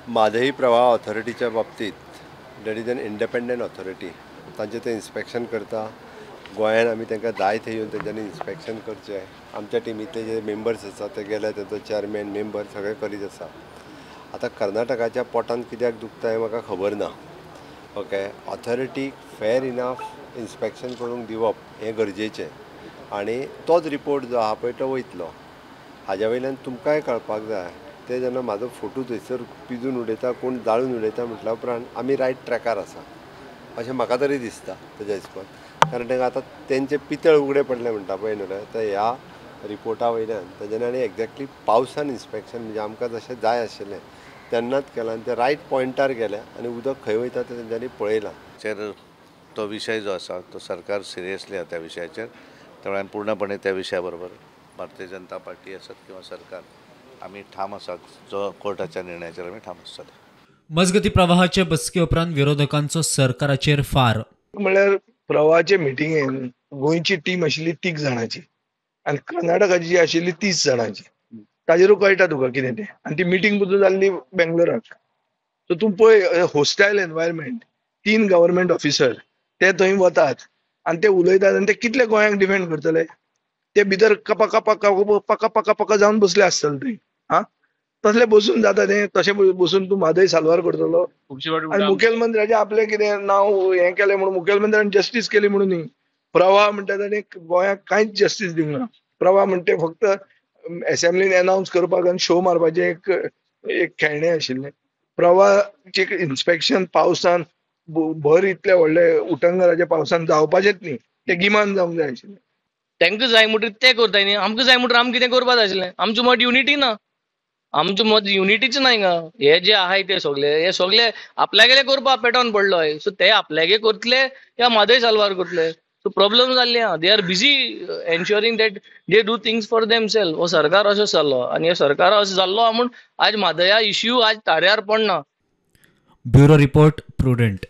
म्हादई प्रवाह ऑथॉरिटीच्या बाबतीत that is an independent authority, तांचें ते इन्स्पेक्शन करता. गोंयान आमी तांकां जाय थंय येवन तेंच्यांनी इन्स्पेक्शन करचें. आमच्या टिमींतले जे मेंबर्स आसा ते गेले, तांचो चेअरमॅन मेंबर सगळे करीत आसा. आतां कर्नाटकाच्या पोटान कित्याक दुखता हें म्हाका खबर ना. ओके, ऑथॉरिटीक फेर इनफ इन्स्पेक्शन करूंक दिवप हें गरजेचें आनी तोच रिपोर्ट जो आहा पळय तो वयतलो. हाज्या वयल्यान तुमकांय कळपाक जाय ते जेन्ना म्हाजो फोटो थंयसर पिजून उडयता, कोण जाळून उडयता म्हटल्या उपरांत आमी रायट ट्रॅकार आसा अशें म्हाका तरी दिसता तेज्या हिसपान. कारण तांकां आतां तेंचे पितळ उगडे पडले म्हणटा पळय न्हू रे, तर ह्या रिपोर्टा वयल्यान तेज्यानी आनी एक्झॅक्टली पावसान इन्स्पेक्शन म्हणजे आमकां जशें जाय आशिल्लें तेन्नाच केलां आनी ते रायट पॉयंटार गेले आनी उदक खंय वयता तें तेंच्यांनी पळयलां. चेर तो विशय जो आसा तो सरकार सिरियसली आसा त्या विशयाचेर, त्यामुळे आमी पूर्णपणे त्या विशया बरोबर भारतीय जनता पार्टी आसत किंवा सरकार आमी ठाम आसात, जो कोर्टाच्या निर्णयाचेर आमी ठाम आसतले. मजगती प्रवाहाचे बसके उपरांत विरोधकांचो सरकाराचेर फार. म्हळ्यार प्रवाहाचे मिटिंगेन गोंयची टीम आशिल्ली 3 जाणांची आनी कर्नाटकाची जी आशिल्ली 30 जाणांची. ताजेर कळटा तुका कितें तें. आनी ती मिटींग पसून जाल्ली बेंगलोराक. सो तूं पळय होस्टायल एनवायरमेंट, 3 गव्हर्मेंट ऑफिसर ते थंय वतात आनी ते उलयतात आनी ते कितले गोंयांक डिफेंड करतले. ते भितर कपा कपा कपा कपा कपा जावन बसले आसतले थंय. हा, तसले बसून जाता तें, तशें बसून तूं म्हादय साल्वार करतलो. आनी मुखेलमंत्र्याचें आपलें कितें नांव हें केलें म्हणून मुखेलमंत्र्यान जस्टीस केली म्हणून न्ही. प्रवाह म्हणटा ताणें गोंयाक कांयच जस्टीस दिवंक ना. प्रवाह म्हणटा तें फक्त एसेंब्लीन अनावन्स करपाक आनी शो मारपाचें एक खेळणें आशिल्लें. प्रवाहाचें इन्स्पेक्शन पावसान भर इतले व्हडले उटंगराच्या पावसान जावपाचेंच न्ही, तें गिमान जावंक जाय आशिल्लें. तांकां जाय म्हणटकीर ते करताय न्ही, आमकां जाय म्हणटकीर आमी कितें करपाक जाय आशिल्लें. आमचें मत युनिटी ना, आमचें मत युनिटीच ना हिंगा. हे जे आहाय ते सगळे हे सगळे आपल्यागेले करपाक पेटोवन पडलो. सो ते आपल्यागे करतले या म्हादय साल्वार करतले. सो प्रॉब्लम जाल्ली आहा. They are busy ensuring that they do things for them self. हो सरकार असो जाल्लो आनी हे सरकार असो जाल्लो आहा म्हूण आज म्हादया इश्यू आज ताऱ्यार पडना. Bureau report, Prudent.